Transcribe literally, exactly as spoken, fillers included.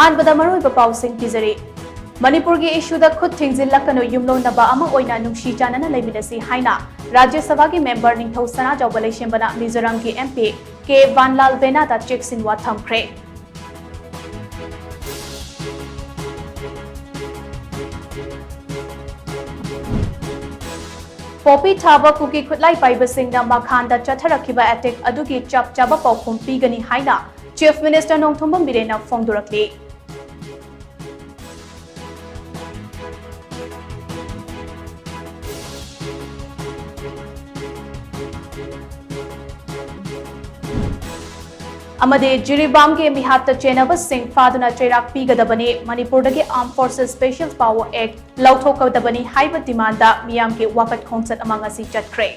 ꯑꯍꯥꯟꯕꯗ ꯃꯔꯨꯑꯣꯏꯕ ꯄꯥꯎꯁꯤꯡ ꯄꯤꯖꯔꯤ꯫ ꯃꯅꯤꯄꯨꯔꯒꯤ ꯏꯁꯨꯗ ꯈꯨꯠ ꯊꯤꯡꯖꯤꯜꯂꯛꯀꯅꯨ, ꯌꯨꯝꯂꯣꯟꯅꯕ ꯑꯃ ꯑꯣꯏꯅ ꯅꯨꯡꯁꯤ ꯆꯥꯟꯅꯅ ꯂꯩꯃꯤꯟꯅꯁꯤ ꯍꯥꯏꯅ ꯔꯥꯖ꯭ꯌ ꯁꯚꯥꯒꯤ ꯃꯦꯝꯕꯔ ꯅꯤꯡꯊꯧ ꯁꯅꯥꯖꯥꯎꯕ ꯂꯩꯁꯦꯝꯕꯅ ꯃꯤꯖꯣꯔꯥꯝꯒꯤ M P K ꯕꯥꯟꯂꯥꯜ ꯚꯦꯅꯥꯗ ꯆꯦꯛꯁꯤꯟꯋꯥ ꯊꯝꯈ꯭ꯔꯦ꯫ ꯄꯣꯄꯤ ꯊꯥꯕ ꯀꯨꯀꯤ ꯈꯨꯠꯂꯥꯏ ꯄꯥꯏꯕꯁꯤꯡꯅ ꯃꯈꯥꯟꯗ ꯆꯠꯊꯔꯛꯈꯤꯕ ꯑꯦꯇꯦꯛ ꯑꯗꯨꯒꯤ ꯆꯞ ꯆꯥꯕ ꯄꯥꯎꯈꯨꯝ ꯄꯤꯒꯅꯤ ꯍꯥꯏꯅ Chief Minister ꯅꯣꯡꯊꯣꯝꯕꯝ ꯕꯤꯔꯦꯟꯅ ꯐꯣꯡꯗꯣꯔꯛꯂꯤ꯫ ꯑꯃꯗꯤ ꯖꯤꯔꯤꯕꯥꯝꯒꯤ ꯃꯤꯍꯥꯠꯇ ꯆꯦꯟꯅꯕꯁꯤꯡ ꯐꯥꯗꯨꯅ ꯆꯩꯔꯥꯛ ꯄꯤꯒꯗꯕꯅꯤ, ꯃꯅꯤꯄꯨꯔꯗꯒꯤ Armed Forces Special Power Act ꯂꯧꯊꯣꯛꯀꯗꯕꯅꯤ ꯍꯥꯏꯕ ꯗꯤꯃꯥꯟꯗ ꯃꯤꯌꯥꯝꯒꯤ ꯋꯥꯀꯠ ꯈꯣꯡꯆꯠ ꯑꯃ ꯉꯁꯤ ꯆꯠꯈ꯭ꯔꯦ꯫